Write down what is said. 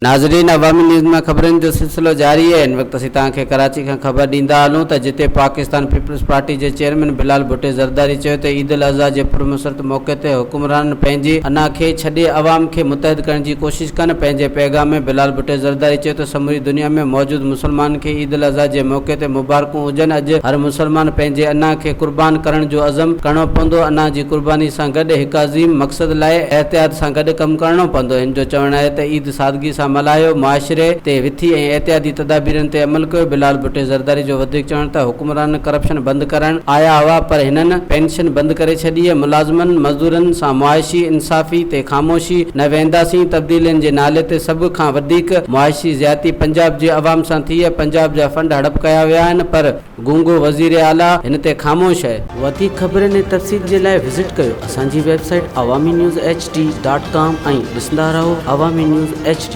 ناظرين عوامي نيوز مان خبرن جو سلسلو جاري آهي هن وقت اسين توهان کي ڪراچي کان خبر ڏيندا هلون ته جتي پاڪستان پيپلز پارٽي جي چيئرمين بلال ڀٽي زرداري چيو ته عيد الاضحيٰ جي پرمسرت موقعي تي حڪمرانن پنهنجي انا کي ڇڏي عوام کي متحد ڪرڻ جي ڪوشش ڪن پنهنجي پيغام ۾ بلال ڀٽي زرداري چيو ته سموري دنيا ۾ موجود مسلمانن کي عيد الاضحيٰ جي موقعي تي مبارڪون هجن اڄ هر مسلمان پنهنجي انا کي قربان ڪرڻ جو عزم ڪرڻو پوندو انا جي قرباني سان گڏ هڪ عظيم مقصد لاء احتياط سان گڏ ڪم ڪرڻو پوندو. هن جو چوڻ آهي ته عيد سادگي سان ملهايو، معاشري تي وٿي ۽ احتياطي تدابيرن تي عمل ڪيو. بلال ڀٽي زرداري جو وڌيڪ چوڻ ته حڪمران ڪرپشن بند ڪرائڻ آيا هئا پر هنن پينشن بند ڪري ڇڏي، ملازمن، مزدورن سان معاشي انصافي تي خاموشي نه ويهنداسين، تبديلين جي نالي تي سڀ کان وڌيڪ معاشي زيادتي پنجاب جي عوام سان ٿي، پنجاب جا فنڊ هڙپ ڪيا ويا آهن پر گونگو وزير اعليٰ هن تي خاموش آهي. وڌيڪ خبرن ۽ تفصيل جي لاء وزٽ ڪيو اسان جي website Awami news H D dot com ۽ ڏسندا رهو عوامي نيوز ايڇ ڊي.